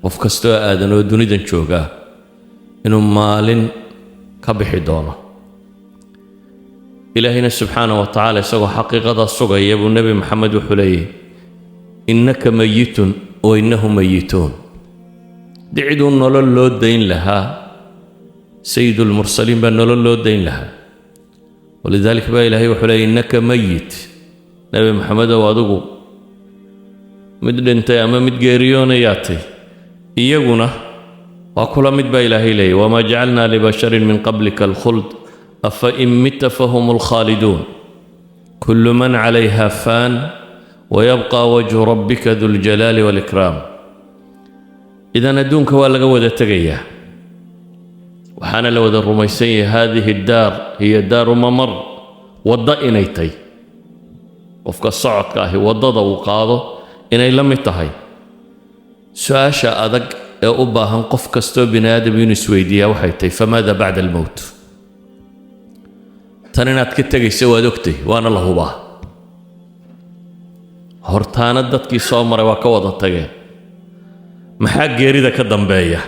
Qof kastoo aadan oo dunidan joogaa inuu maalin ka bixi doono. Ilaahayna subxaana wa tacaala isagoo xaqiiqada sugaya buu Nebi Maxamed wuxuu leeyahy: "إنك ميت وإنهم ميتون." Dii ciduu nolol loo dayn lahaa, sayidulmursaliin baa nolol loo dayn lahaa. ولذلك baa Ilaahay wuxuu leeyay: "إنك ميت." Nebi Maxamedow, adigu mid dhintay ama mid geeriyoonayaatay, iyaguna waa kula mid baa Ilaahay leeyay. "وما جعلنا لبشر من قبلك الخلد أفإن مت فهم الخالدون. كل من عليها فان ويبقى وجه ربك ذو الجلال والإكرام." Idan adduunka waa laga wada tegayaa, waxaana la wada rumaysan yahay هذه الدار هي دار ممر, waddo inay tay, qofka socodka ahi waddada uu qaado inay la mid tahay. Su-aasha adag ee u baahan qof kastoo bini aadam inuu isweydiiyaa waxay tahay: فماذا بعد الموت? Tan inaad ka tegaysa waad ogtay, waana la hubaa. Hortaana dadkii soo maray waa ka wada tageen. Maxaa geerida ka dambeeya?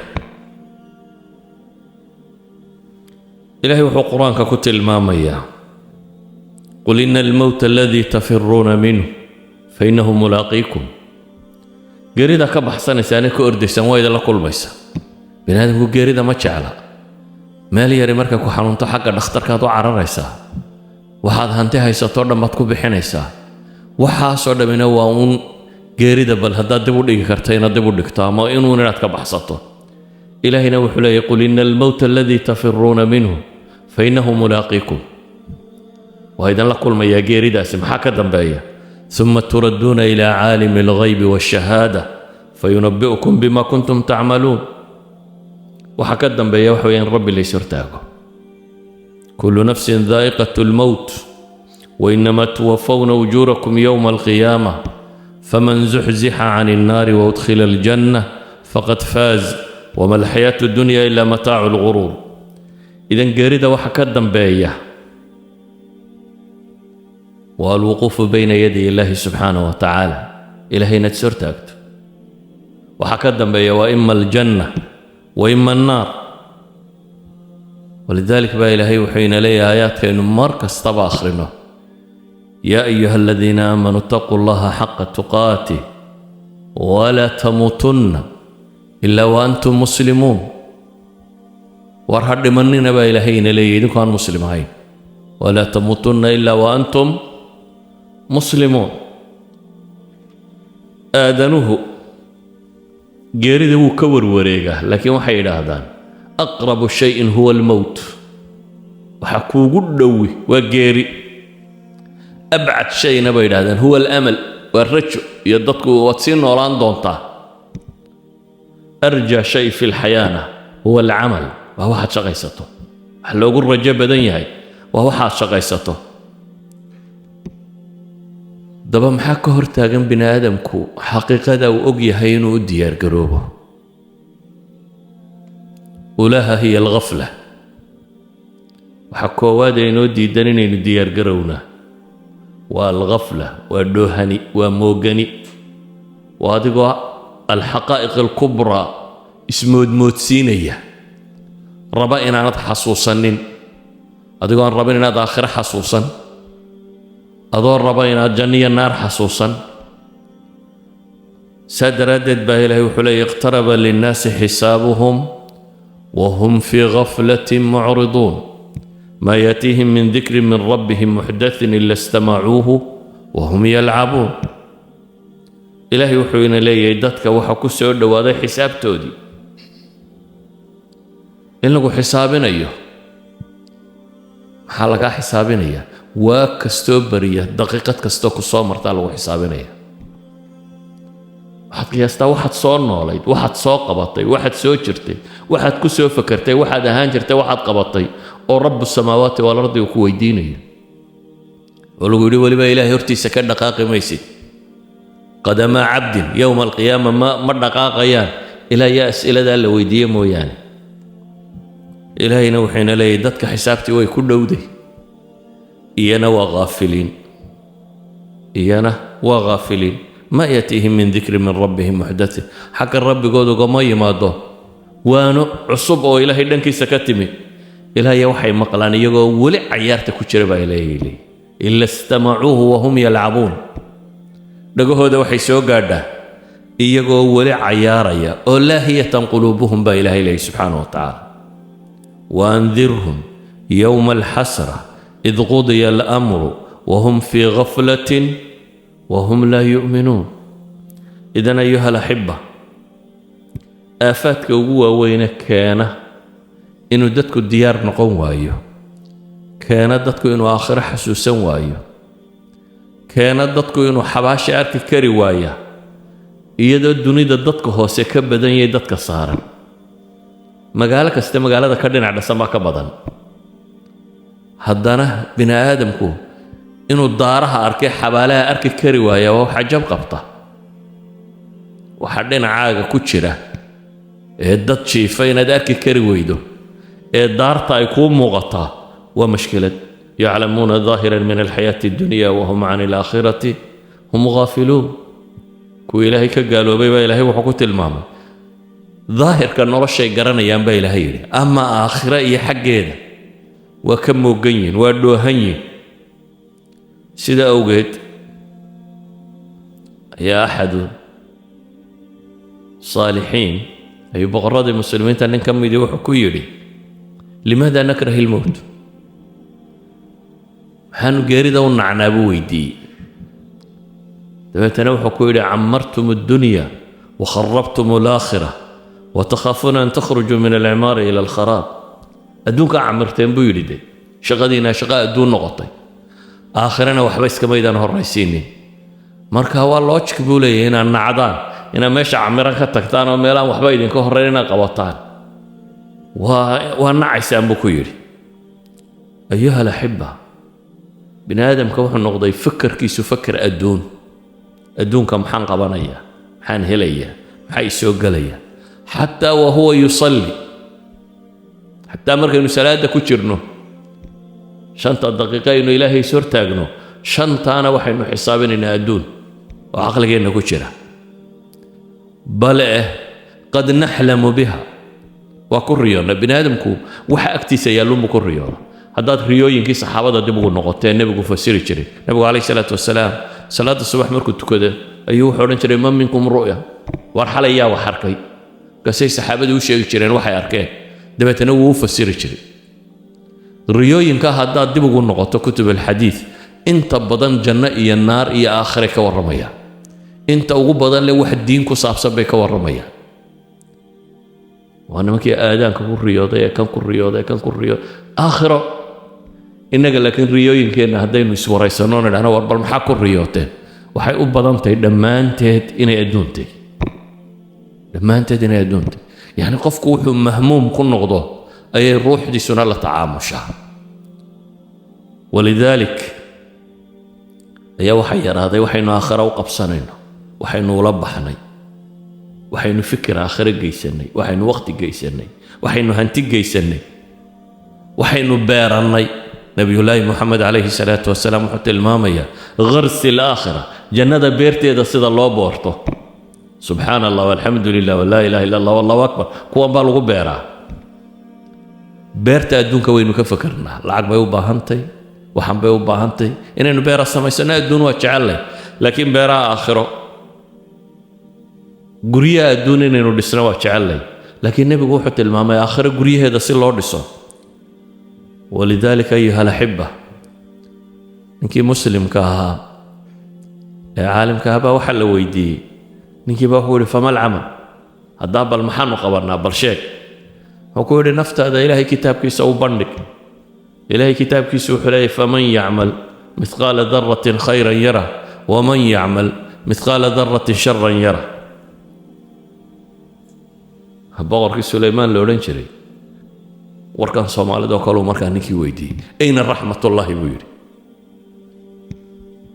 Ilaahay wuxuu Qur-aanka ku tilmaamayaa: "قل إن الموت الذي تفرون منه فإنه ملاقيكم." Geerida ka baxsanaysaane ka ordaysaan waa idinla kulmaysa. Bini aadamku geerida ma jecla. Meel yari markay ku xanuunto, xagga dhakhtarkaad u cararaysaa, waxaad hanti haysatoo dhan baad ku bixinaysaa. Waxaasoo dhammina waa uun geerida bal haddaad dib u dhigi karta inaad dib u dhigto ama inuun inaad ka baxsato. Ilaahayna wuxuu leeyahy: "قل إن الموت الذي تفرون منه فإنه ملاقيكم." Waa idinla kulmayaa geeridaasi. Maxaa ka dambeeya? "ثم تردون إلى عالم الغيب والشهادة فينبئكم بما كنتم تعملون." Waxaa ka dambeeya waxa weya in Rabbi lays hortaago. "كل نفس ذائقة الموت وإنما توفون أجوركم يوم القيامة فمن زحزح عن النار وأدخل الجنة فقد فاز وما الحياة الدنيا إلا متاع الغرور." Idan geerida waxa ka dambeeya waa الوقوف بين يدي الله سبحانه وتعالى, Ilahay inaad is hortaagto. Waxaa ka dambeeya waa إما الجنة وإما النار. ولذلك baa Ilaahay wuxuu ina leeyahay aayaadkaynu mar kastaba akhrino: "يا أيها الذين آمنوا اتقوا الله حق تقاته ولا تموتن إلا وأنتم مسلمون." War ha dhimanina baa Ilaahay ina leeyahy idinku aan muslim ahayn. ولا تموتن إلا وأنتم مسلمون. Aadanuhu geerida wuu ka warwareegaa, laakiin waxay yidhaahdaan أقرب شيء هو الموت. Waxa kuugu dhowi waa geeri. أبعد شيء na bay yidhahdeen هو الأمل, waa rajo iyo dadku waad sii noolaan doontaa. أرجى شيء في الحياة na هو العمل, waa waxaad shaqaysato. Wax loogu rajo badan yahay waa waxaad shaqaysato. Daba maxaa ka hortaagan bini aadamku xaqiiqada uu og yahay inuu u diyaargaroobo? أولاها هي الغفلة. Waxaa koowaad ee inoo diidan inaynu diyaargarownaa waa الغفلة, waa dhoohani, waa moogani, waa adigoo الحقائق الكبرى ismoodmoodsiinaya, raba inaanad xasuusanin, adigoo aan rabin inaad aakhiro xasuusan, adoo raba inaad janno iyo naar xasuusan. Saa daraaddeed baa Ilaahay wuxuu leeyay: "اقترب للناس حسابهم وهم في غفلة معرضون. ما يأتيهم من ذكر من ربهم محدث إلا استمعوه وهم يلعبون." Ilaahay wuxuu ina leeyahay dadka waxaa ku soo dhowaaday xisaabtoodii, in lagu xisaabinayo. Maxaa lagaa xisaabinayaa? Waa kastoo beriya, daqiiqad kastoo ku soo martaa lagu xisaabinaya. Waxaad qiyaastaa waxaad soo noolayd, waxaad soo qabatay, waxaad soo jirtay, waxaad ku soo fakertay, waxaad ahaan jirtay, waxaad qabatay oo رب السماوات والأرض uu ku weydiinayo, oo lagu yidhi weliba Ilaahay hortiisa ka dhaqaaqi maysid. قدما عبد يوم القيامة ma dhaqaaqayaan ilaa yaa as'iladaa la weydiiye mooyaane. Ilaahayna wuxuyna leeyahy dadka xisaabtii way ku dhowday, iyana waa haafiliin, iyana waa haafiliin. ما يأتيهم من ذكر من ربهم محدث. Xagga rabbigood ugama yimaado waano cusub oo Ilaahay dhankiisa ka timi, Ilaahay waxay maqlaan iyagoo weli cayaarta ku jira baa Ilaahay leeyahy. إلا استمعوه وهم يلعبون. Dhagahooda waxay soo gaadhaa iyagoo weli cayaaraya oo لاهية قلوبهم baa Ilaahay leeyahy subxaana wa tacaala. وأنذرهم يوم الحسرة إذ قضي الأمر وهم في غفلة وهم لا يؤمنون. إذن أيها الأحبة, aafaadka ugu waaweyne keena inuu dadku diyaar noqon waayo, keena dadku inuu aakhiro xasuusan waayo, keena dadku inuu xabaasha arki kari waaya, iyadoo dunida dadka hoose ka badan yahay dadka saaran, magaalo kaste magaalada ka dhinac dhasan baa ka badan, haddana bini aadamku inuu daaraha arkay xabaalaha arki kari waaya waa wax cajab qabta. Waxa dhinacaaga ku jira ee dad jiifa inaad arki kari weydo ee daarta ay kuu muuqataa waa mashkilad. يعلمون ظاهرا من الحياة الدنيا وهم عن الآخرة هم غافلون. Kuwa Ilaahay ka gaaloobay baa Ilaahay wuxuu ku tilmaamay daahirka noloshay garanayaan baa Ilaahay yidhi, ama aakhiro iyo xaggeeda waa ka moogan yihin, waa dhoohan yihin. Sida awgeed ayaa أحد الصالحين ayuu boqorradii muslimiinta nin ka midii wuxuu ku yidhi: لماذا نكره الموت؟ Maxaanu geerida u nacnaa buu weydiiyey. Dabeetana wuxuu ku yidhi: عمرتم الدنيا وخربتم الآخرة وتخافون أن تخرجوا من العمار إلى الخراب. Adduunkaa camirteen buu yidhi, de shaqadiinaa shaqa adduun noqotay, aakhirana waxba iskamaydaan horraysiinin. Marka waa logic buu leeyahay inaad nacdaan inaad meesha camiran ka tagtaan oo meelaan waxba idinka horreyn inaad qabataan, waa nacaysaan buu ku yidhi. أيها الأحبة, bini aadamka wuxuu noqday fakarkiisu fakar adduun. Adduunka maxaan qabanayaa, maxaan helayaa, maxaa isoo gelaya? حتى وهو يصلي, xataa markaynu salaadda ku jirno, 5-ta daqiiqo aynu Ilaahay is hortaagno, shantaana waxaynu xisaabinaynaa adduun oo caqligeenna ku jira. Bale eh قد نحلم بها, waa ku riyoonna. Bini aadamku waxa agtiisa yaallunbuu ku riyooda. Haddaad riyooyinkii saxaabada dib ugu noqotee nebigu fasiri jiray, nebigu calayhi salaatu wasalaam salaadda subax markuu tukado ayuu wuxuu odhan jiray: "من منكم رؤيا?" War xalay yaa wax arkay? Markaasay saxaabadu u sheegi jireen waxay arkeen, dabeetana wuu u fasiri jiray riyooyinka. Haddaad dib ugu noqoto كتب الحديث, inta badan janno iyo naar iyo aakhire ka warramayaan. Inta ugu badan le wax diin ku saabsan bay ka warramayaan. Waa nimankii aadaanka ku riyooday ee kan ku riyooday ee kan ku riyooday aakhiro. Innaga laakiin riyooyinkeenna haddaynu iswaraysanno nidhahno: "War bal maxaa ku riyooteen?" waxay u badan tahay dhammaanteed inay adduuntay, dhammaanteed inay adduuntay. Yacni qofku wuxuu mahmuum ku noqdo ayay ruuxdiisuna la tacaamushaa. ولذلك ayaa waxaa yaraaday waxaynu aakhiro u qabsanayno, waxaynu ula baxnay, waxaynu fikir aakhiro geysanay, waxaynu waqti geysanay, waxaynu hanti geysanay, waxaynu beerannay. Nabiyullaahi Moxamed calayhi salaatu wasalaam wuxuu tilmaamayaa غرس الآخرة, jannada beerteeda sida loo boorto. سبحان الله والحمد لله ولا إله إلا الله والله أكبر, kuwan baa lagu beeraa. Beerta adduunka waynu ka fakarnaa, lacag bay u baahantay, waxan bay u baahantay inaynu beera samaysano. Adduun waa jecellay, laakiin beeraha aakhiro, guryaha adduun inaynu dhisno waa jecellay, laakiin nebigu wuxuu tilmaamay aakhiro guryaheeda si loo dhiso. ولذلك أيها الأحبة, ninkii muslimka ahaa ee caalimka ahaa baa waxaa la weydiiyey, ninkii baa wuxuu yihi: "فما العمل?" Haddaa bal maxaanu qabannaa, bal sheeg. Wuxuu ku yidhi: "Naftaada Ilaahay kitaabkiisa u bandhig. Ilaahay kitaabkiisa wuxuu leeyahy: فمن يعمل مثقال ذرة خيرا يره ومن يعمل مثقال ذرة شرا يره." Boqorkii Sulaymaan la odhan jiray warkan Soomaalida oo kaleu markaa ninkii weydiiyey: "أين رحمة الله?" buu yidhi.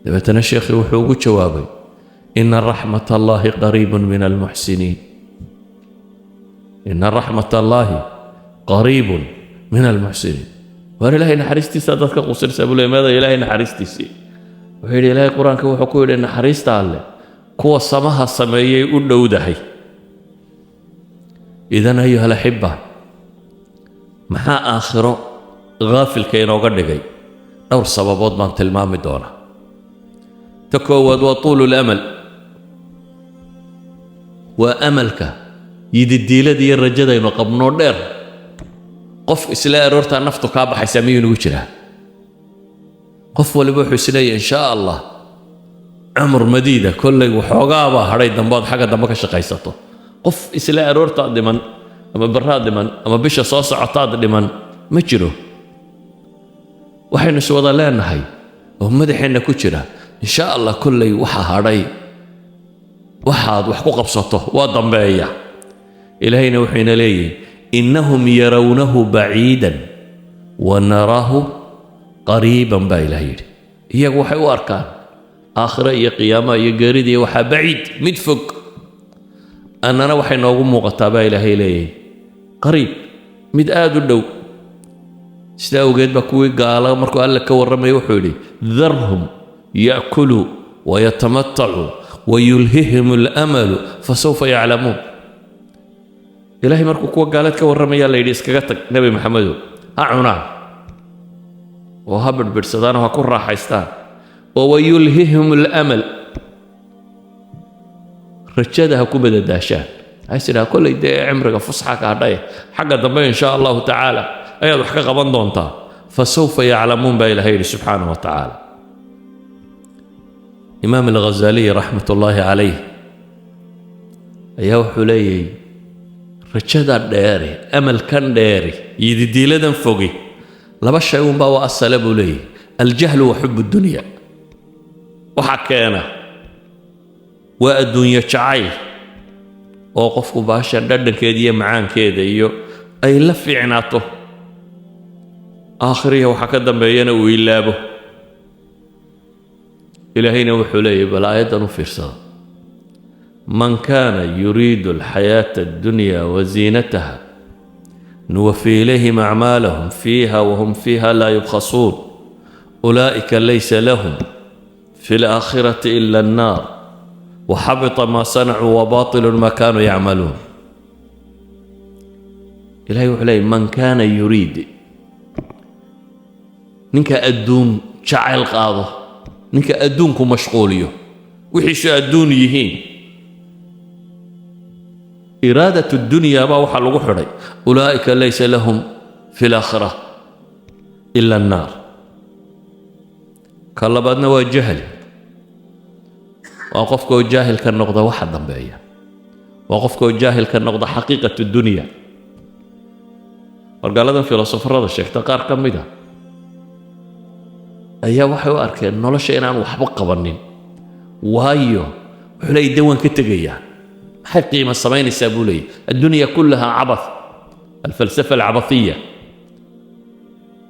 Dabeetana sheekhii wuxuu ugu jawaabay: "إن رحمة الله قريب من المحسنين, إن رحمة الله قريب من المحسنين." Waar Ilaahay naxariistiisa dadka qusirsa buu leey, meeda Ilaahay naxariistiisii? Wuxuu yidhi: "Ilaahay qur-aanka wuxuu ku yidhi naxariista Alleh Kuwa samaha sameeyay u dhowdahay. إذن أيها الأحبة, maxaa aakhiro ghaafilka inooga dhigay? Dhowr sababood baan tilmaami doonaa. Ta koowaad waa طول الأمل, waa amalka, yididiilada iyo rajadaynu qabnoo dheer. Qof isla aroortaa naftu kaa baxaysaa miyuu inagu jiraa? Qof waliba wuxuu isleeyahay, in shaa Allah, cumr madiida, kolley waxoogaabaa hadhay dambe ood xagga dambe ka shaqaysato. Qof isla aroortaad dhiman ama barraad dhiman ama bisha soo socotaad dhiman ma jiro. Waxaynu is wada leenahay oo madaxeenna ku jira, in shaa Allah, kolley waxa hadhay waxaad wax ku qabsato waa dambeeya. Ilaahayna wuxuu ina leeyihi: إنهم يرونه بعيدا ونراه قريبا, baa Ilaah yidhi. Iyagu waxay u arkaan aakhiro iyo qiyaamaha iyo geerida iyo waxaa baciid, mid fog. Annana waxay noogu muuqataa, baa Ilaahay leeyahay, qariib, mid aada u dhow. Sidaa awgeed baa kuwii gaala markuu Alle ka warramaya wuxuu yidhi: ذرهم يأكلوا ويتمتعوا ويلههم الأمل فسوف يعلمون. Ilaahay markuu kuwa gaaleed ka warramayaa la yidhi: iskaga tag, Nebi Maxamedow, ha cunaan oo ha bidhbidhsadaan oo ha ku raaxaystaan, oo ويلههم الأمل, rajada ha ku madadaashaan. Waxay tidhaha kollay dee cimriga fusxa ka hadhaye, xagga dambe in shaa Allahu tacaala ayaad wax ka qaban doontaa. فسوف يعلمون, baa Ilahay yidhi subxaanahu wa tacaala. Imaam Alghazaliy raxmat ullaahi calayh ayaa wuxuu leeyahy: rajada dheeri, amalkan dheeri, yididiiladan fogi, laba shay unbaa u asala, buu leeyahy: الجهل وحب الدنيا. Waxa keena waa adduunyo jacayl, oo qofku baashan dhadhankeeda iyo macaankeeda iyo ay la fiicnaato, aakhiriya waxa ka dambeeyana uu ilaabo. Ilaahayna wuxuu leeyahy, bal aayaddan u fiirsada: من كان يريد الحياة الدنيا وزينتها نوف إليهم أعمالهم فيها وهم فيها لا يبخسون أولئك ليس لهم في الآخرة إلا النار وحبط ما صنعوا وباطل ما كانوا يعملون. Ilahay wuxuu leeyay: من كان يريد, ninka adduun jacayl qaado, ninka adduunku mashquuliyo, wixiisu adduun yihiin, إرادة الدنيا baa waxaa lagu xidhay: أولئك ليس لهم في الآخرة إلا النار. Ka labaadna waa jahli, waa qofka oo jaahilka noqda waxa dambeeya, waa qofka oo jaahilka noqda حقيقة الدنيا. Wargaaladan filosofarada sheegta qaar ka mid a ayaa waxay u arkeen nolosha inaan waxba qabanin, waayo wuxuu leeyay: de waan ka tegayaa, maxay qiimo samaynaysaa, buu leeyay. الدنيا كلها عبث, الفلسفة العبثية.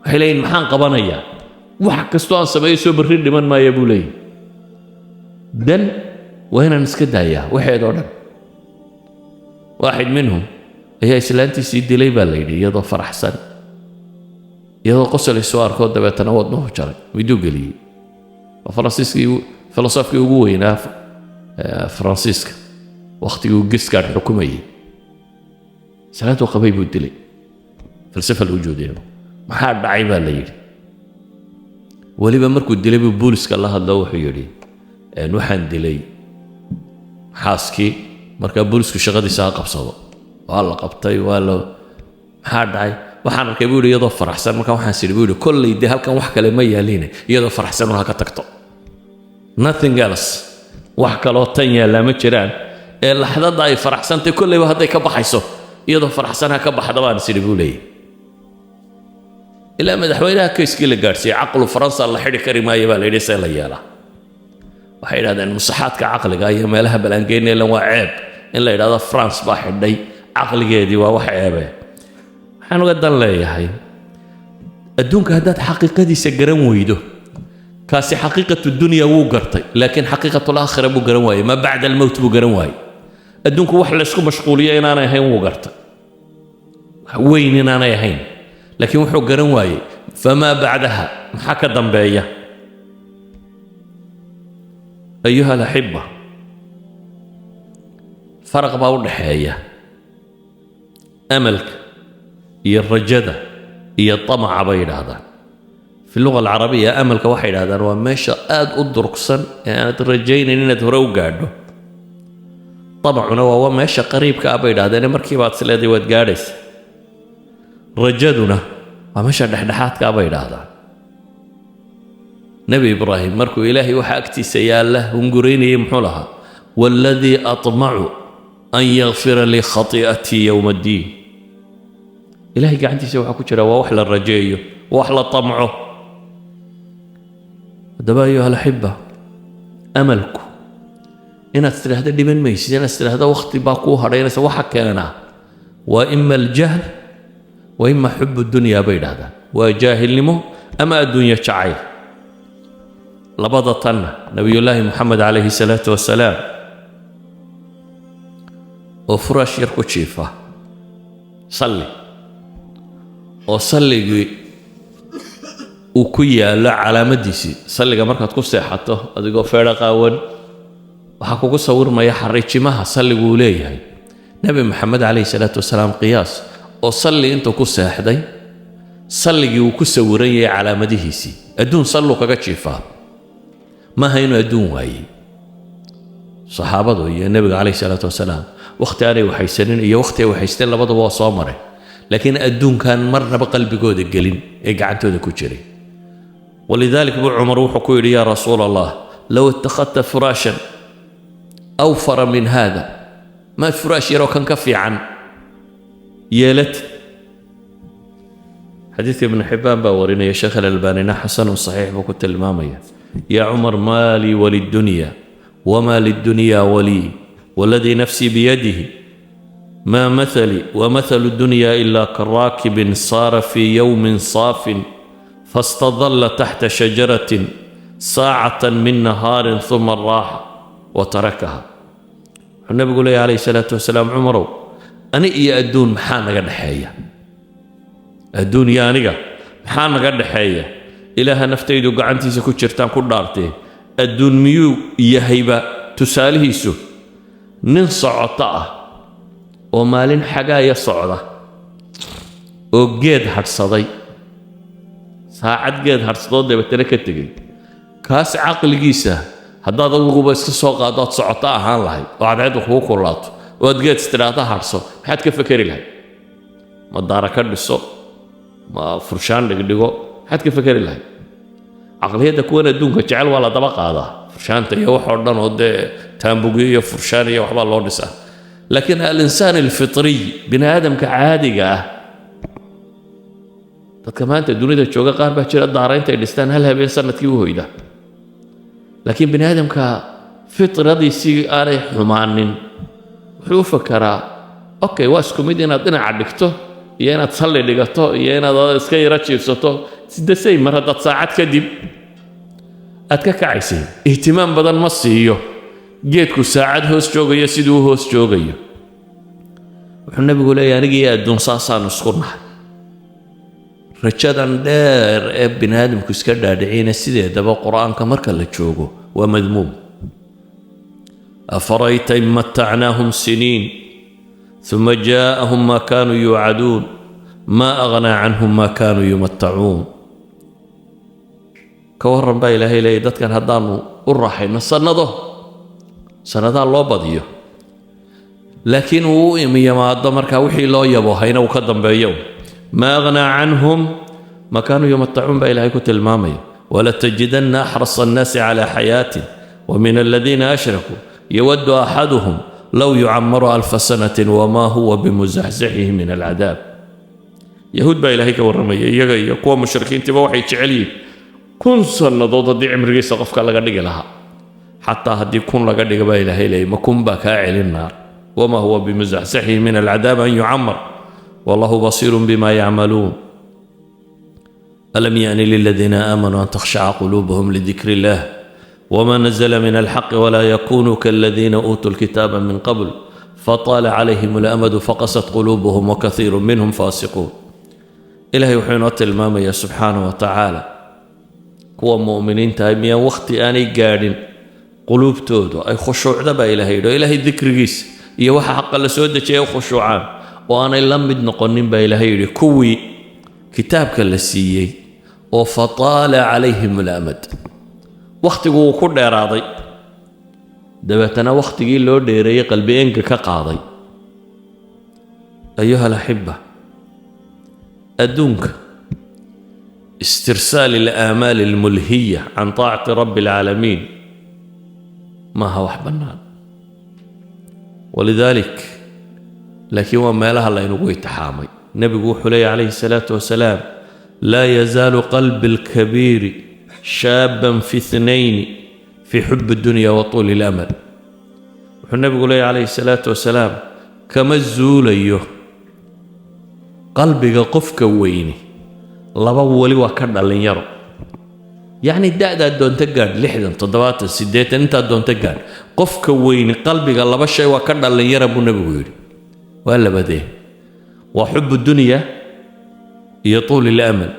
Waxay leeyihin: maxaan qabanayaa? Wax kastoo aan sameeyo soo berri dhiman maaya, buu leeyay. Dan waa inaan iska daayaa waxeed oo dhan. واحد منهم ayaa islaantiisii dilay, baa la yidhi, iyadoo faraxsan, iyadoo qosol isu arkoo, dabeetana wadnuhu jaray, miduu geliyey. Waa Faransiiskii, filosofkii ugu weynaa Faransiiska wakhtigii uu Giscard xukumayey. Islaantuu qabay buu dilay. فلسفة الوجودية. Maxaa dhacay, baa la yidhi. Weliba markuu dilay buu booliska la hadlo, wuxuu yidhi: waxaan dilay xaaskii. Markaa boolisku shaqadiisa ha qabsado. Waa la qabtay, waa la maxaa dhacay? Waxaan arkay, buu yidhi, iyadoo faraxsan. Markaa waxaan sidhi, buu yidhi, kolley dee halkan wax kale ma yaalline, iyadoo faraxsan un ha ka tagto. Nothing else, wax kaloo tan yaallaa ma jiraan, ee laxdadda ay faraxsantay kolleyba hadday ka baxayso, iyadoo faraxsan ha ka baxda, baan sidhi, buu leeyahy. Ilaa madaxweynaha kayskii la gaadhsiiyey. Caqlu Faransa la xidhi kari maayo, baa la yidhi. See la yeelaa? Waxay yidhahdeen musaxaadka caqliga iyo meelaha balaangeyna waa ceeb in la yidhahdo France baa xidhay caqligeedii, waa wax ceebe. Waxaan uga dan leeyahay, adduunka haddaad xaqiiqadiisa garan weydo, kaasi حقيقة الدنيا wuu gartay, laakiin حقيقة الآخرة buu garan waayey, ما بعد الموت buu garan waayey. Adduunku wax laysku mashquuliyo inaanay ahayn wuu gartay, wax weyn inaanay ahayn, laakiin wuxuu garan waayey فما بعدها, maxaa ka dambeeya. أيها الأحبة. Faraq baa u dhaxeeya amalka iyo rajada iyo tamaca, bay yidhaahdaan. في اللغة العربية amalka waxay yidhahdaan waa meesha aada u durugsan ee aanad rajaynayn inaad hore u gaadho. Tamacuna waa meesha qariibka ah, bay yidhahdeen, markiibaad is leedahay waad gaadhaysa. Rajaduna waa meesha dhexdhexaadka ah, bay yidhaahdaan. Nebi Ibraahim markuu Ilaahay waxa agtiisa yaalla hunguraynayay, muxuu lahaa? والذي أطمع أن يغفر لي خطيئتي يوم الدين. Ilahay gacantiisa waxaa ku jira waa wax la rajeeyo, wax la tamco. Haddaba, أيها الأحبة, amalku inaad tidhaahdo dhiban maysid, inaad tidhaahdo wakhti baa kuu hadhaynaysa, waxa keenaa waa إما الجهل وإما حب الدنيا, bay yidhahdaan. Waa jaahilnimo ama adduunyo jacayl. Labada tanna Nebiyullaahi Moxamed calayhi salaatu wasalaam oo furaash yar ku jiifa salli, oo salligii uu ku yaallo calaamaddiisii, salliga markaad ku seexato adigoo feedho qaawan, waxaa kugu sawirmaya xariijimaha salligu uu leeyahay. Nebi Maxamed calayhi salaatu wasalaam, qiyaas, oo salli intuu ku seexday salligii uu ku sawiran yahay calaamadihiisii, adduun salluu kaga jiifaa. Maaha inuu adduun waayey. Saxaabadu iyo nebiga calayhi salaatu wasalaam wakhti aanay waxaysanin iyo wakhti ay waxaysteen labadaba waa soo mareen, laakiin adduunkan marnaba qalbigooda gelin ee gacantooda ku jiray. ولذلك buu Cumar wuxuu ku yidhi: يا رسول الله، لو اتخذت فراشا أوفر من هذا, maad furaash yaroo kan ka fiican yeelatid? Xadiidka Ibnu Xibbaan baa warinaya, Sheekh Alalbaanina xasanun saxiix buu ku tilmaamaya. يا عمر، ما لي وللدنيا وما للدنيا ولي، والذي نفسي بيده ما مثلي ومثل الدنيا إلا كراكب سار في يوم صاف فاستظل تحت شجرة ساعة من نهار ثم راح وتركها. Wuxuu nabigu leeyahy calayhi salaatu wasalaam: Cumarow, ani iyo adduun maxaa naga dhexeeya? Adduun iyo aniga maxaa naga dhexeeya? Ilaaha naftaydu gacantiisa ku jirtaan ku dhaartee, adduun miyuu yahayba tusaalihiisu nin socoto ah oo maalin xagaaya socda oo geed hadhsaday, saacad geed hadhsadoo dabeetana ka tegey? Kaas caqligiisa haddaad adiguba iska soo qaado aad socoto ahaan lahayd oo cadceeddu kugu kulaato oo aad geed istidhaahda hadhso, maxaad ka fekeri lahayd? Ma daara ka dhiso? Ma furshaan dhigdhigo? Maxaad ka fekeri lahayd? Caqliyadda kuwan adduunka jecel waa la daba qaadaa, furshaanta iyo waxoo dhan oo dee taambugyo iyo furshaan iyo waxbaa loo dhisaa. Laakiin الإنسان الفطري, bini aadamka caadiga ah, dadka maanta dunida jooga qaar baa jira daara intay dhistaan hal habeen sanadkii u hoyda. Laakiin bini aadamka fitradiisii aanay xumaanin wuxuu u fakaraa, okay, waa isku mid inaad dhinaca dhigto iyo inaad salli dhigato iyo inaad iska yaro jiifsato sidasay, mar haddaad saacad kadib aad ka kacaysay. Ihtimaam badan ma siiyo geedku saacad hoos joogayo siduu u hoos joogayo. Wuxuu nabigu leeyahy: aniga iyo adduun saasaanu isku nahay. Rajadan dheer ee bini aadamku iska dhaadhiciyna sideedaba Qur-aanka marka la joogo waa madmuum. أفرأيت إن متعناهم سنين ثم جاءهم ما كانوا يوعدون ما أغنى عنهم ما كانوا يمتعون. Ka warran, baa Ilaahay leeyay, dadkan haddaanu u raaxayno sannado, sannadaa loo badiyo, laakiin uu u yimaado markaa wixii loo yabo hayna uu ka dambeeyo, ما أغنى عنهم ما كانوا يمتعون, baa Ilaahay ku tilmaamaya. ولتجدن أحرص الناس على حياة ومن الذين أشركوا يود أحدهم لو يعمر ألف سنة وما هو بمزحزحه من العذاب. Yahuud baa Ilaahay ka warramaya. Iyaga iyo kuwa mushrikiintiiba waxay jecel yihiin 1000 sannadood haddii cimrigiisa qofka laga dhigi lahaa. Xataa haddii 1000 laga dhiga, baa Ilaahay leeyay, ma 1000 baa kaa celin naar? وما هو بمزحزحه من العذاب أن يعمر والله بصير بما يعملون. ألم يأن للذين آمنوا أن تخشع قلوبهم لذكر الله وما نزل من الحق ولا يكونوا كالذين أوتوا الكتاب من قبل فطال عليهم الأمد فقست قلوبهم وكثير منهم فاسقون. Ilaahay wuxuu inoo tilmaamayaa subxaanahu wa tacaala kuwa mu'miniintahay miyaan wakhti aanay gaadhin quluubtoodu ay khushuucda, baa Ilahay yidhi, oo Ilaahay dikrigiisa. Iyo waxa xaqa la soo dejiyay u khushuucaan oo aanay la mid noqonin baa Ilaahay yidhi, kuwii kitaabka la siiyey oo فطال عليهم الأمد, wakhtigu uu ku dheeraaday, dabeetana wakhtigii loo dheereeyey qalbi enga ka qaaday. أيها الأحبة, adduunka استرسال الآمال الملهية عن طاعة رب العالمين maaha wax bannaan. ولذلك laakiin waa meelaha laynagu itixaamay. Nebigu wuxuu leeyahy عليه الصلاة والسلام: لا يزال قلب الكبير شابا في اثنين، في حب الدنيا وطول الأمل. Wuxuu nebigu leeyahy عليه الصلاة والسلام: kama zuulayo qalbiga qofka weyni laba, weli waa ka dhallinyaro. Yacni da'daad doonto gaadh, 60, 70, 80, intaad doonto gaadh, qofka weyni qalbiga laba shay waa ka dhallinyara buu nebigu yidhi. Waa labadee? Waa حب الدنيا iyo طول الأمل.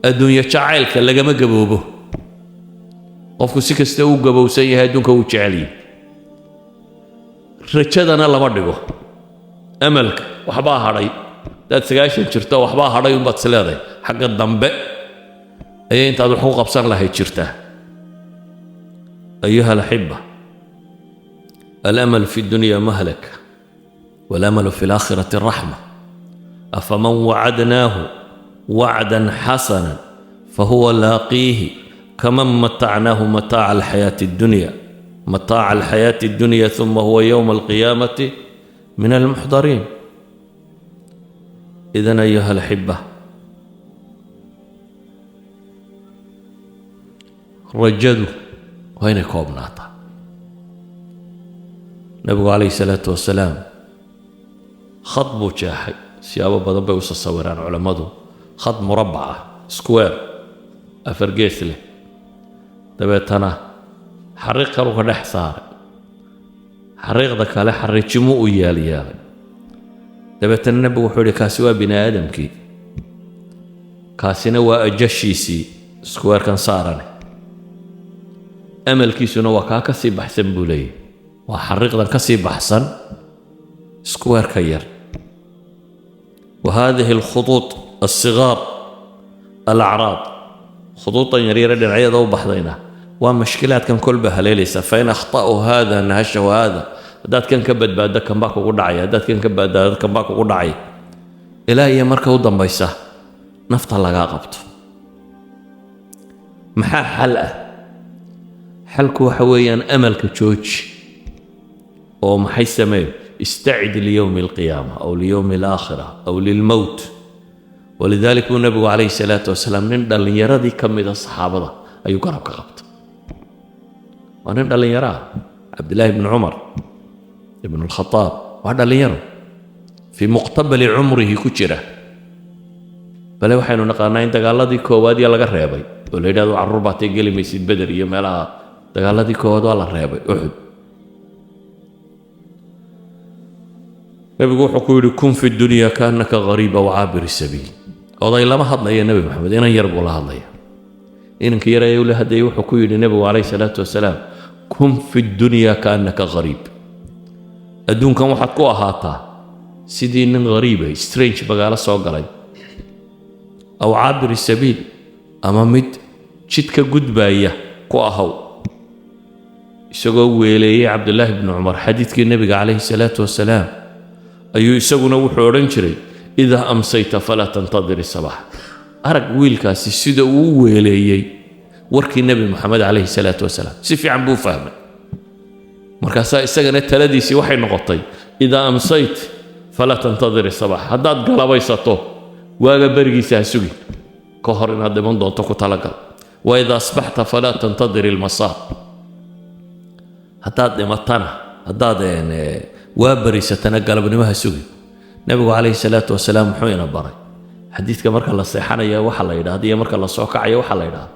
Adduunyo jacaylka lagama gaboobo. Qofku si kasta uu gabowsan yahay, adduunka wuu jecel yahay. Rajadana lama dhigo, amalka waxbaa hadhay. Haddaad 90 jirto, waxbaa hadhay unbaad is leedahay. Xagga dambe ayay intaad wax ku qabsan lahayd jirtaa. أيها الأحبة, الأمل في الدنيا مهلكة والأمل في الآخرة رحمة. أفمن وعدناه وعدا حسنا فهو لاقيه كمن متعناه متاع الحياة الدنيا ثم هو يوم القيامة من المحضرين. إذن أيها الأحبة, rajadu waa inay koobnaataa. Nabigu عليه الصلاة والسلام khad buu jeexay. Siyaabo badan bay u sasawiraan culammadu. Khad murabbac ah, square afar gees leh, dabeetana xariiq kalu ka dhex saaray, xariiqda kale xariijimuu u yeelyeelay. Dabeetana nebigu wuxuu yidhi: kaasi waa bini aadamkii, kaasina waa ajashiisii, squarekan saarane. Amalkiisuna waa kaa ka sii baxsan buu leeyahy, waa xariiqdan ka sii baxsan squareka yar. وهذه الخطوط الصغار الأعراض, khuduudan yaryare dhinacyada u baxdayna waa mashkilaadkan kolba haleelaysa. فإن أخطأه هذا نهشه هذا. Haddaad kan ka badbaaddo, kan baa kugu dhacaya. Haddaad kan ka badbaaddo, kan baa kugu dhacaya, ilaa iyo marka u dambaysa nafta lagaa qabto. Maxaa xal ah? Xalku waxa weeyaan amalka jooji oo maxay sameeyo? استعد ليوم القيامة أو ليوم الآخرة أو للموت. ولذلك buu nabigu عليه الصلاة والسلام nin dhallinyaradii ka mida saxaabada ayuu garabka qabtay. Waa nin dhallinyaro ah, Cabdillaahi bni Cumar ibn Alkhadaab. Waa dhallinyaro في مقتبل عمره ku jira. Bale waxaynu naqaanaa in dagaaladii koowaad iyo laga reebay oo la yidhahdo: carruur baa tay, geli maysid Beder iyo meelaha. Dagaaladii koowaad waa la reebay, Uxud. Nebigu wuxuu ku yidhi: كن في الدنيا كأنك غريب أو عابر سبيل. Oday lama hadlaya Nebi Maxamed, inan yar buu la hadlaya. Inanka yar ayuu la hadlayay. Wuxuu ku yidhi nebigu عليه الصلاة والسلام: كن في الدنيا كأنك غريب. Adduunkan waxaad ku ahaataa sidii nin ghariiba, strange, magaalo soo galay, أو عابر سبيل, ama mid jidka gudbaaya ku ahaw. Isagoo weeleeyey Cabdulaahi bnu Cumar xadiidkii nebiga عليه الصلاة والسلام, ayuu isaguna wuxuu odhan jiray: إذا أمسيت فلا تنتظر الصباح. Arag wiilkaasi sida uu u weeleeyey warkii Nebi Moxamed عليه الصلاة والسلام. Si fiican buu fahmay. Markaasaa isagana taladiisii waxay noqotay: إذا أمسيت فلا تنتظر الصباح. Haddaad galabaysato, waaga berigiisa ha sugin, ka hor inaad dhiman doonto ku talagal. وإذا أصبحت فلا تنتظر المساء. Haddaad dhimatana, haddaad waa beriisatana, galabnimo ha sugin. Nebigu عليه الصلاة والسلام muxuu ina baray? Xadiidka marka la seexanaya waxa la yidhahda iyo marka la soo kacayo waxa la yidhahda.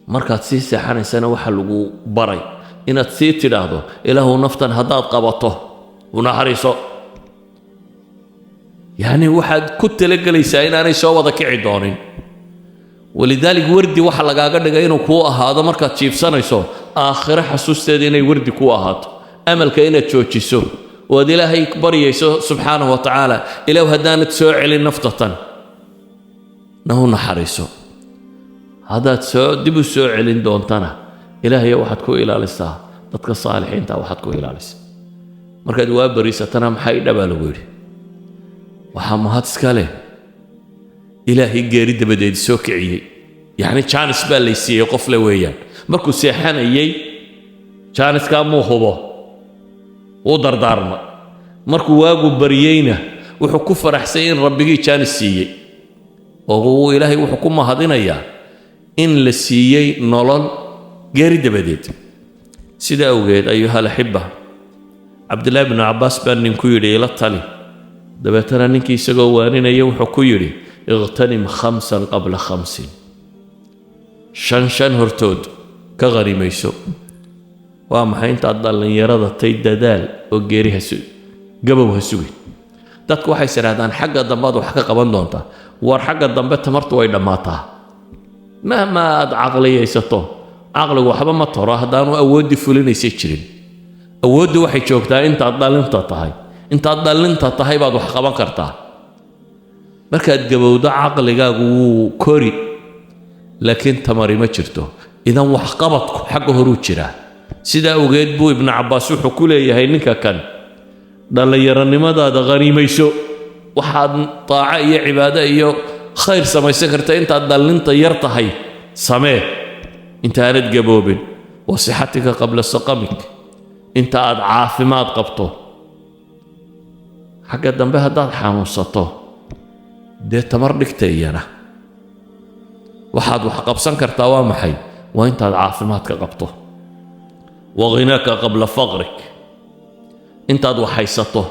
Markaad sii seexanaysana waxa lagu baray inaad sii tidhaahdo: Ilaahu naftan haddaad qabato u naxariiso. Yacni waxaad ku talagelaysaa inaanay soo wada kici doonin. ولذلك wardi waxa lagaaga dhigay inuu kuu ahaado markaad jiifsanayso aakhiro xasuusteeda, inay wardi kuu ahaato. Amalka inaad joojiso oo aad Ilaahay baryayso subxaanahu wa tacaala, Ilaw haddaanad soo celin naftatan nahu naxariiso, haddaad soo dib u soo celin doontana, Ilaahayo, waxaad ku ilaalisaa dadka saalixiinta, waxaad ku ilaalisaa. Markaad waa bariisatana, maxay dhabaa lagu yidhi? Waxaa mahad iska leh Ilaahay geeri dabadeed soo kiciyey. Yacni chance baa lay siiyey qof le weeyaan. Markuu seexanayey chance-kaa muu hubo, wuu dardaarma. Markuu waagu baryeyna, wuxuu ku faraxsay in Rabbigii chance siiyey, oo uu Ilaahay wuxuu ku mahadinayaa in la siiyey nolol geeri dabadeed. Sida awgeed, أيها الأحبة, Cabdillahi bnu Cabbaas baa ninku yidhi, "Ila tali." Dabeetana ninkii isagoo waaninaya wuxuu ku yidhi, "اغتنم خمسا قبل خمس." Shan shan hortood ka qanimayso. Waa maxay? Intaad dhallinyarada tay dadaal oo geeri ha su gabow ha sugin. Dadku waxay is idhahdaan, xagga dambe aad wax ka qaban doontaa. War, xagga dambe tamartu way dhammaataa. Mahma aad caqliyaysato, caqligu waxba ma taro haddaanu awooddii fulinaysay jirin. Awooddu waxay joogtaa intaad dhalinta tahay. Intaad dhalinta tahay baad wax qaban kartaa. Markaad gabowdo, caqligaagu wuu kori, laakiin tamari ma jirto. Idan waxqabadku xagga horuu jiraa. Sidaa awgeed buu Ibnu Cabbaas wuxuu ku leeyahay ninka kan, dhallinyaronimadaada khaniimayso. Waxaad daaco iyo cibaado iyo khayr samaysan karta intaad dhallinta yar tahay samee, intaanad gaboobin. وصحتك قبل سقمك, inta aad caafimaad qabto. Xagga dambe haddaad xanuunsato, dee tamar dhigta iyana. Waxaad wax qabsan kartaa waa maxay? Waa intaad caafimaadka qabto. وغناك قبل فقرك, intaad wax haysato,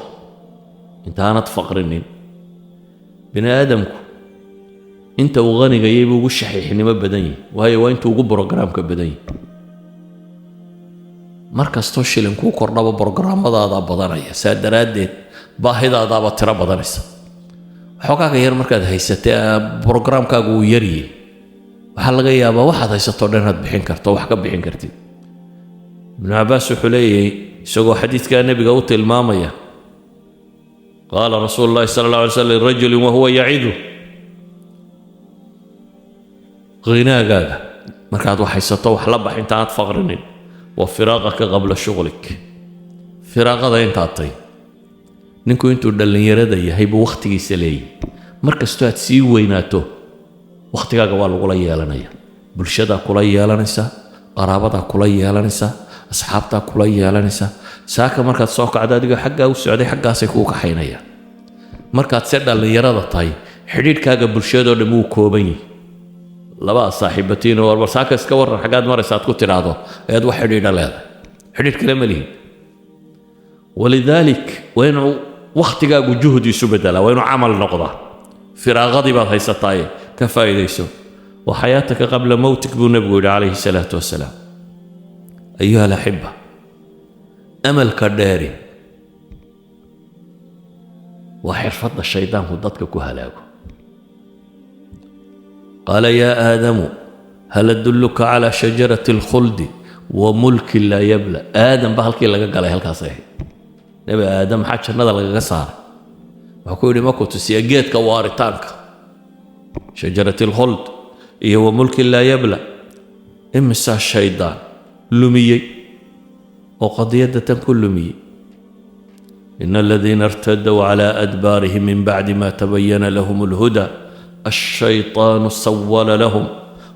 intaanad faqrinin. Bini aadamku inta uu qanigayay buu ugu shaxiixnimo badan yahi, waayo waa intuu ugu programka badan yahi. Mar kastoo shilinkuu kordhaba, programmadaadaa badanaya. Saa daraaddeed baahidaadaaba tiro badanaysa. Xoogaaga yar markaad haysatee, programkaagu uu yaryahy. Waxaa laga yaabaa waxaad haysato dhan inaad bixin karto, wax ka bixin kartid. Ibnu Cabbaas wuxuu leeyahay, isagoo xadiidkaa nebiga u tilmaamaya, قال رسول الله صلى الله عليه وسلم لرجل وهو يعظه, khinaagaaga, markaad wax haysato, wax la bax intaanad faqrinin. وفراغك قبل شغلك, firaaqada intaad tay. Ninku intuu dhallinyarada yahay buu wakhtigiisa leeyahy. Mar kastoo aad sii weynaato, wakhtigaaga waa lagula yeelanaya. Bulshadaa kula yeelanaysa, qaraabadaa kula yeelanaysa, asxaabtaa kula yeelanaysa. Saaka markaad soo kacdo, adigoo xaggaa u socday, xaggaasay kuu kaxaynayaan. Markaad se dhallinyarada tahay, xidhiidhkaaga bulshadoo dhan wuu kooban yihi. Laba saaxiibatiin oo warbar saaka iska warran, xaggaad maraysa aad ku tidhaahdo, ayaad wax xidhiidha leedahay. Xidhiidh kale ma lihin. ولذلك waa inuu wakhtigaagu juhdi isu bedelaa, waa inuu camal noqdaa. Firaaqadii baad haysataaye ka faa'iidayso. وحياتك قبل موتك buu nebigu yidhi calayhi salaatu wasalaam. أيها الأحبة, amalka dheeri waa xirfadda shaydaanku dadka ku halaago. قال يا آدم هل أدلك على شجرة الخلد وملك لا يبلى. Aadam ba halkii laga galay halkaas ahayd. Nebi Aadam maxaa jannada lagaga saaray? Wuxuu ku yidhi, maku tusiya geedka waaritaanka, شجرة الخلد iyo وملك لا يبلى? Imisaa shaydaan lumiyey oo qadiyadda tan ku lumiyey? إن الذين ارتدوا على أدبارهم من بعد ما تبين لهم الهدى الشيطان سول لهم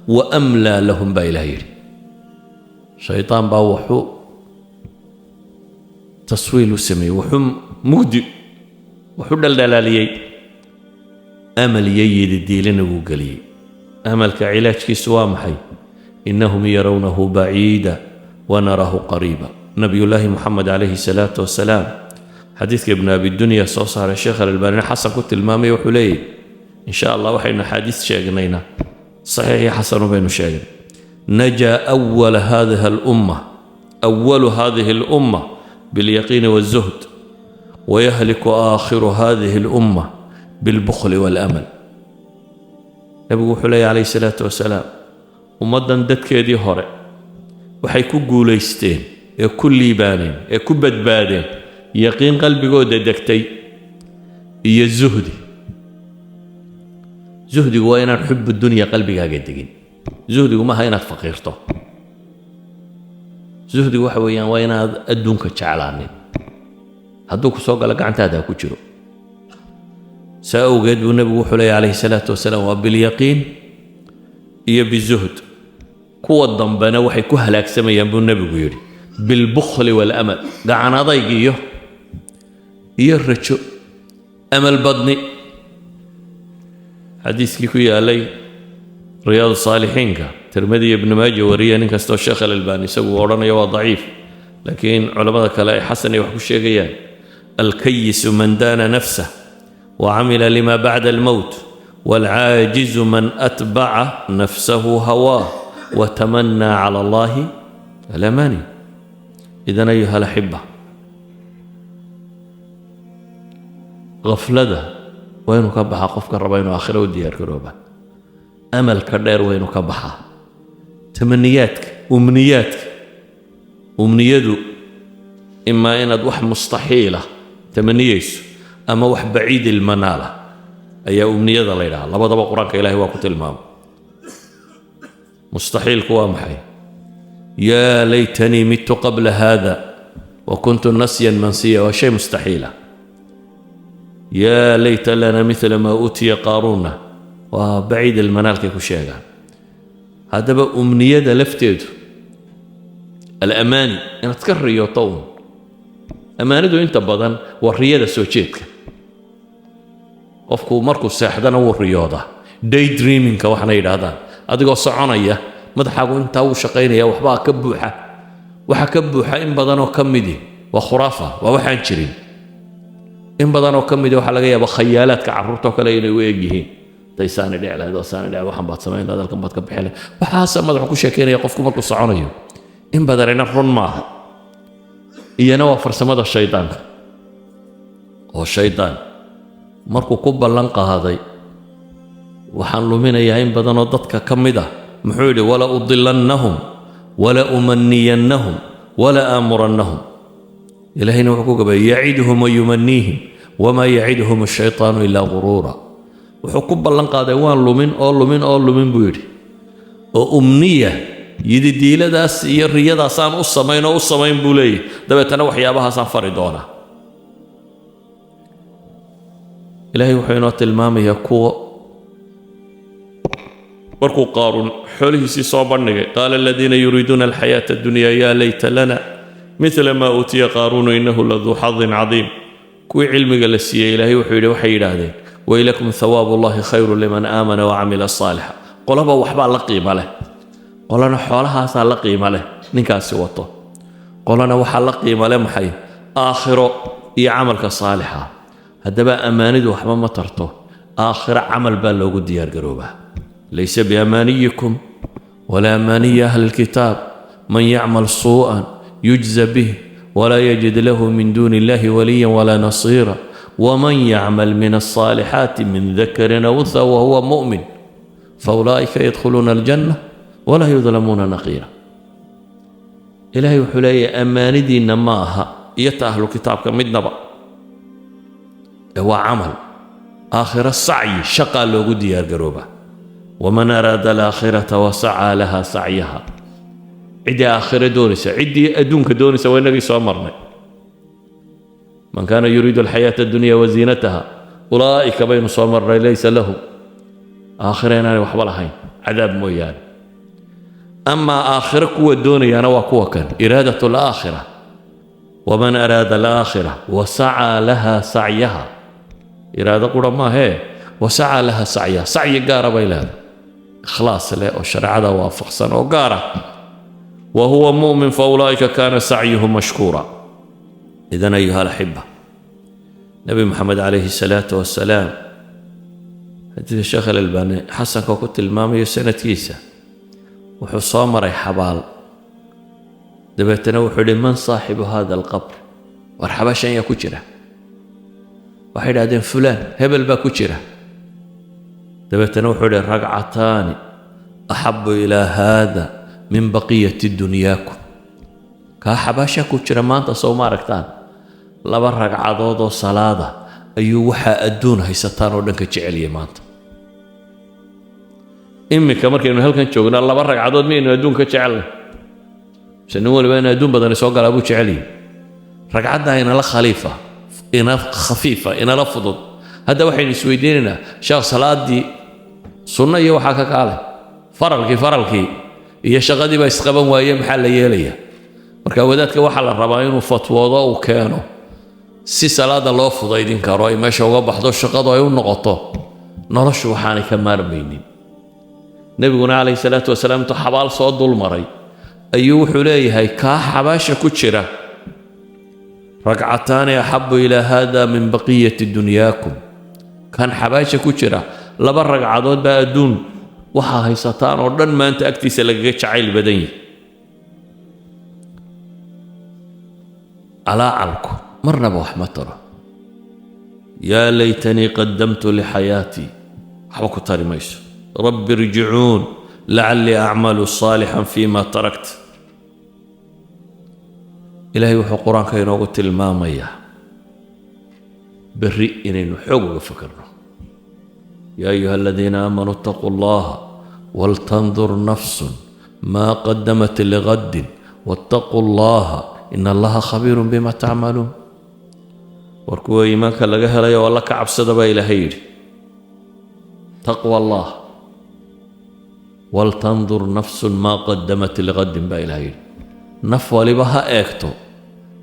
وأملى لهم baa Ilaah yidhi. Shaydaan baa wuxuu taswiil u sameeyey, wuxuu mugdi wuxuu dhaldhalaaliyey, amal iyo yididiilina wuu geliyey. Amalka cilaajkiisu waa maxay? إنهم يرونه بعيدا ونراه قريبا. Nabiyullaahi Moxamed calayhi salaatu wasalaam, xadiidka Ibnu Abidunya soo saaray, Sheekh Alalbaanina xasan ku tilmaamaya, wuxuu leeyahy, in sha Allah waxaynu axaadiis sheegnayna saxiix iyo xasanu baynu sheegnay, نجا أول هذه الأمة أول هذه الأمة باليقين والزهد ويهلك آخر هذه الأمة بالبخل والأمل. Nabigu wuxuu leeyahy calayhi salaatu wasalaam, ummaddan dadkeedii hore waxay ku guulaysteen Ee ku liibaaneen ee ku badbaadeen yaqiin qalbigooda degtay iyo zuhdi. Zuhdigu waa inaan حب الدنيا qalbigaaga degin. Zuhdigu maaha inaad faqiirto. Zuhdigu waxa weeyaan waa inaad adduunka jeclaanin, hadduu ku soo galo gacantaada ha ku jiro. Saa awgeed buu nebigu wuxuu leeyahy calayhi salaatu wasalaam, waa باليقين iyo بالزهد. Kuwa dambena waxay ku halaagsamayaan buu nebigu yidhi بالبخل والأمل, gacan adayg iyo rajo, amal badni. Xadiiskii ku yaalay Riyaad Saalixiinka, Tirmidi iyo Ibnu Maaja wariya, nin kastoo Sheekh Alalbaani isagu odhanaya waa daciif, laakiin culammada kale ay xasan ay wax ku sheegayaan: الكيس من دان نفسه وعمل لما بعد الموت، والعاجز من أتبع نفسه هواه وتمنى على الله الأماني. إذن أيها الأحبة, qaflada waa inuu ka baxaa qofka raba inuu aakhiro u diyaar garooba. Amalka dheer waa inuu ka baxaa, tamaniyaadka, umniyaadka. Umniyadu imaa inaad wax mustaxiila tamaniyeyso ama wax بعيد المنال ah ayaa umniyada la yidhaha. Labadaba Qur-aanka Ilahay waa ku tilmaamay. Mustaxiilku waa maxay? يا ليتني مت قبل هذا وكنت نسيا منسيا, waa shay mustaxiila. يا ليت لنا مثل ما أوتي قارون, waa بعيد المنال kay ku sheegaan. Haddaba umniyada lafteedu, الأماني, inaad ka riyooto uun. Amaanidu inta badan waa riyada soo jeedka. Qofku markuu seexdana wuu riyoodaa, day dreamingka waxna yidhaahdaan. Adigoo soconaya madaxaagu intaa wuu shaqaynaya, waxbaa ka buuxa. Waxa ka buuxa in badanoo ka midi waa khuraafa, waa waxaan jirin. In badanoo ka midi waxaa laga yaabaa khayaalaadka carruurtoo kale inay u eg yihiin. Day saani dhici lahayd oo saani dhici, waxan baad samayn lahayd, halkan baad ka bixi lahayd, waxaasa madaxu ku sheekaynaya qofku markuu soconayo. In badanina run maaha, iyana waa farsamada shaydaanka. Oo shaydaan markuu ku ballan qaaday waxaan luminayaa in badanoo dadka ka mid ah, muxuu yidhi? ولأضلنهم ولأمنينهم ولآمرنهم. Ilaahayna wuxuu ku gabay: يعدهم ويمنيهم وما يعدهم الشيطان إلا غرورا. Wuxuu ku ballan qaaday waan lumin oo lumin oo lumin buu yidhi, oo umniya, yididiiladaas iyo riyadaasaan u samayn oo u samayn buu leeyahy. Dabeetana waxyaabahaasaan fari doonaa. Ilaahay wuxuu inoo tilmaamayaa kuwa markuu Qaaruun xoolihiisii soo bandhigay: قال الذين يريدون الحياة الدنيا يا ليت لنا مثل ما أوتي قارون إنه لذو حظ عظيم. Kuwii cilmiga la siiyey, Ilaahay wuxuu yidhi, waxay yidhaahdeen: ويلكم ثواب الله خير لمن آمن وعمل صالحا. Qolaba waxbaa la qiimo leh. Qolana xoolahaasaa la qiimo leh ninkaasi wato, qolana waxaa la qiimo leh maxay? Aakhiro iyo camalka saalixa. Haddaba ammaanidu waxba ma tarto, aakhiro camal baa loogu diyaargaroobaa. ليس بأمانيكم ولا أماني أهل الكتاب، من يعمل سوءا يجز به ولا يجد له من دون الله وليا ولا نصيرا، ومن يعمل من الصالحات من ذكر أو أنثى وهو مؤمن فأولئك يدخلون الجنة ولا يظلمون نقيرا. Ilaahay wuxuu leeyahay ammaanidiinna ma aha iyo ta ahlu kitaabka midnaba, ee waa camal. Aakhiro sacyi, shaqaa loogu diyaargaroobaa. ومن أراد الآخرة وسعى لها سعيها. Ciddii aakhiro doonaysa, ciddii adduunka doonaysa waa inagii soo marnay: من كان يريد الحياة الدنيا وزينتها أولئك baynu soo marnay ليس لهم aakhiro inaanay waxba lahayn, cadaab mooyaane. Amaa aakhiro kuwa doonayaana waa kuwa kan إرادة الآخرة. ومن أراد الآخرة وسعى لها سعيها, iraado qura maahee, وسعى لها سعيها, sacyi gaara bay leedahay, ikhlaas leh oo shareecada waafaqsan oo gaara, وهو مؤمن فأولئك كان سعيهم مشكورا. إذن أيها الأحبة, Nebi Moxamed calayhi salaatu wasalaam, xadiidka Sheekh Alalbaani xasanka ku tilmaamayo sanadkiisa, wuxuu soo maray xabaal. Dabeetana wuxuu yidhi: من صاحب هذا القبر? War xabaashan yaa ku jira? Waxay idhahdeen: fulaan, hebel baa ku jira. Dabeetana wuxuu yidhi: ركعتان أحب إلى هذا من بقية دنياكم. Kaa xabaasha ku jira maanta, sow ma aragtaan? 2 ragcadood oo salaada ayuu waxaa adduun haysataan oo dhan ka jeceliyay. Maanta iminka markaynu halkan joognaa, 2 ragcadood miyaynu adduun ka jecelnay, mise nin waliba in adduun badani soo galaa buu jecelyahay? Ragcaddaa inala khaliifa, ina khafiifa, inala fudud. Hadda waxaynu isweydiinaynaa, sheekh, salaadii sunno iyo waxaa ka kaale, faralkii iyo shaqadii baa isqaban waaye, maxaa la yeelaya? Marka wadaadka waxaa la rabaa inuu fatwoodo, uu keeno si salaada loo fudaydin karo, ay meesha uga baxdo, shaqadu ay u noqoto noloshu waxaanay ka maarmaynin. Nebiguna calayhi salaatu wasalaam intuu xabaal soo dul maray ayuu wuxuu leeyahay, kaa xabaasha ku jira, ركعتان أحب إلى هذا من بقية دنياكم. Kan xabaasha ku jira 2 ragcadood baa adduun waxaa haysataan oo dhan maanta agtiisa lagaga jacayl badan yihi. Calaacalku marnaba wax ma taro. يا ليتني قدمت لحياتي waxba ku tari mayso. رب ارجعون لعلي أعمل صالحا فيما تركت. Ilaahay wuxuu Qur-aanka inoogu tilmaamayaa berri inaynu xoog uga fakarno. يا أيها الذين آمنوا اتقوا الله ولتنظر نفس ما قدمت لغد واتقوا الله إن الله خبير بما تعملون. War kuwa iimaanka laga helayo, alla ka cabsada baa Ilaahay yidhi. تقوى الله. ولتنظر نفس ما قدمت لغد baa Ilahay yidhi. Naf waliba ha eegto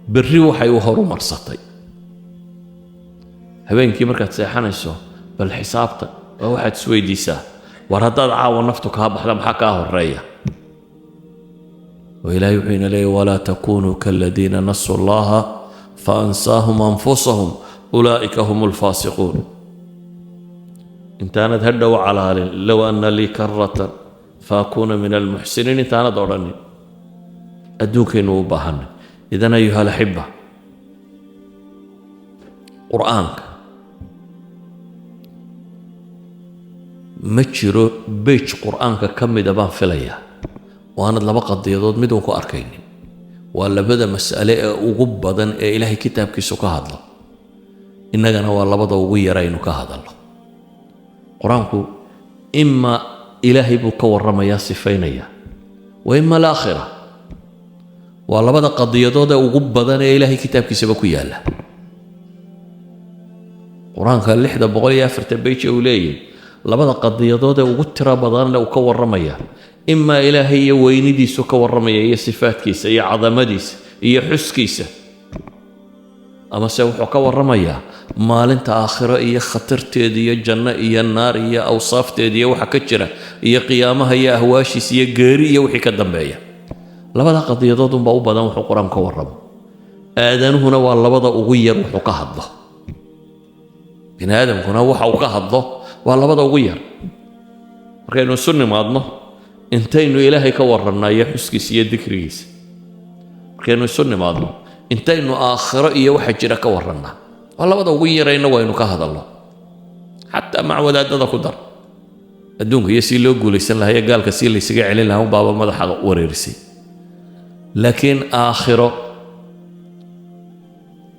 berri waxay u horumarsatay. Habeenkii markaad seexanayso, bal xisaabta oo waxaad isweydiisaa, war haddaad caawa naftu kaa baxda, maxaa kaa horeeya? Oo Ilaahay wuxuu ina leeyahy: ولا تكونوا كالذين نسوا الله فأنساهم أنفسهم أولئك هم الفاسقون. Intaanad hadhow calaalin "لو أن لي كرة فأكون من المحسنين" intaanad odhanin, adduunkaynu u baahanay. إذن أيها الأحبة, Qur-aanka ma jiro page Qur-aanka ka mida baan filayaa oo aanad laba qadiyadood mid uun ku arkaynin. Waa labada mas'ale ee ugu badan ee Ilaahay kitaabkiisu ka hadlo, innagana waa labada ugu yaraynu ka hadalno. Qur-aanku ima Ilaahay buu ka warramayaa, sifaynaya, wa ima alaakhira. Waa labada qadiyadood ee ugu badan ee Ilaahay kitaabkiisaba ku yaalla. Qur-aanka 604 page uu leeyahy, labada qadiyadood ee ugu tiro badanle uu ka warramaya, imaa Ilaahay iyo weynidiisu ka warramaya, iyo sifaadkiisa iyo cadamadiisa iyo xuskiisa, amase wuxuu ka warramayaa maalinta aakhiro iyo khatarteeda iyo janno iyo naar iyo awsaafteeda iyo waxa ka jira iyo qiyaamaha iyo ahwaashiisa iyo geeri iyo wixii ka dambeeya. Labada qadiyadood unbaa u badan wuxuu Qur-aanku ka warramo. Aadanuhuna waa labada ugu yar wuxuu ka hadlo. Bini aadamkuna waxa uu ka hadlo waa labada ugu yar. Markaynu isu nimaadno, intaynu Ilaahay ka warrannaa iyo xuskiisa iyo dikrigiisa? Markaynu isu nimaadno, intaynu aakhiro iyo waxa jira ka warrannaa? Waa labada ugu yara innagu aynu ka hadalno. Xataa mac wadaadada ku dar, adduunka iyo sii loo guulaysan lahaa iyo gaalka sii laysaga celin lahaa unbaaba madaxa wareerisay, laakiin aakhiro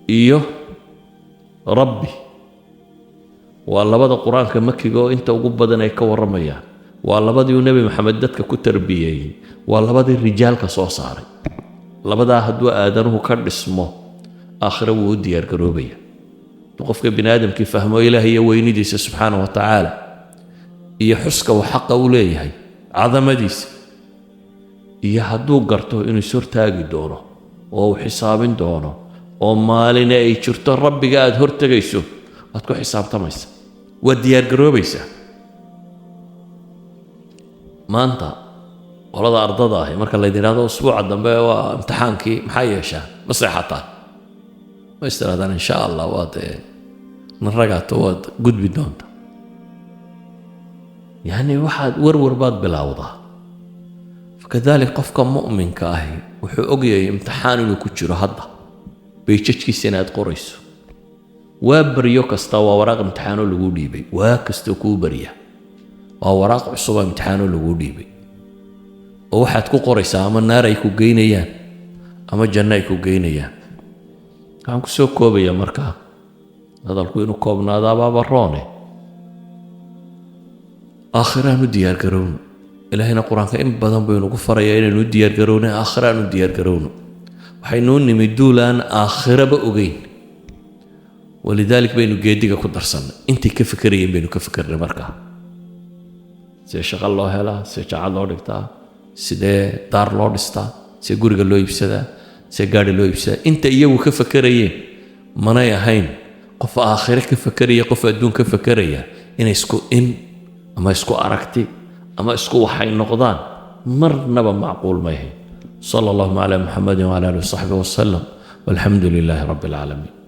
iyo Rabbi waa labada Qur-aanka makiga oo inta ugu badan ay ka warramayaan. Waa labadii uu Nebi Maxamed dadka ku tarbiyeeyey, waa labadii rijaalka soo saaray. Labadaa hadduu aadanuhu ka dhismo, aakhiro wuu u diyaargaroobaya. Hadduu qofka bini aadamkii fahmo Ilaah iyo weynidiisa subxaana wa tacaala iyo xuska uu xaqa u leeyahay, cadamadiisa, iyo hadduu garto inuu is hortaagi doono oo uu xisaabin doono, oo maaline ay jirto Rabbiga aada hortegayso, waad ku xisaabtamaysa, waad diyaargaroobaysaa. Maanta qolada ardada ahi, marka laydin idhahdo usbuuca dambe waa imtixaankii, maxaa yeeshaa? Ma seexataan? Ma istirahdaan "Insha Allah waad nin ragaato, waad gudbi doonta"? Yacni waxaad warwar baad bilowdaa. فكذلك qofka mu'minka ahi wuxuu ogyahay imtixaan inuu ku jiro hadda, pages-kiisa inaad qorayso. Waa baryo kasta waa waraaq imtixaanoo laguu dhiibay. Waa kastoo kuu barya waa waraaq cusuboo imtixaanoo laguu dhiibay, oo waxaad ku qoraysaa ama naar ay ku geynayaan. Ama janno ay ku geynayaan. Waxaan ku soo koobayaa markaa, hadalku inuu koobnaadaabaaba roone, aakhiraan u diyaargarowno. Ilaahayna Qur-aanka in badan buu inugu farayaa inaynu u diyaargarowno. Aakhiraan u diyaargarowno. Waxaynuu nimi duulaan aakhiraba ogeyn, ولذلك baynu geediga ku darsannay. Intay ka fekerayeen baynu ka fikernay. Markaa sidee shaqo loo helaa? Sidee jaamacad loo dhigtaa? Sidee daar loo dhistaa? Sidee guriga loo iibsadaa? Sidee gaari loo iibsadaa? Inta iyagu ka fekerayeen manay ahayn. Qof aakhire ka fekeraya, qof adduun ka fekeraya, inay isku in ama isku aragti ama isku waxay noqdaan marnaba macquul ma ahayn. صلى اللهم على محمد وعلى آله وصحبه وسلم، والحمد لله رب العالمين.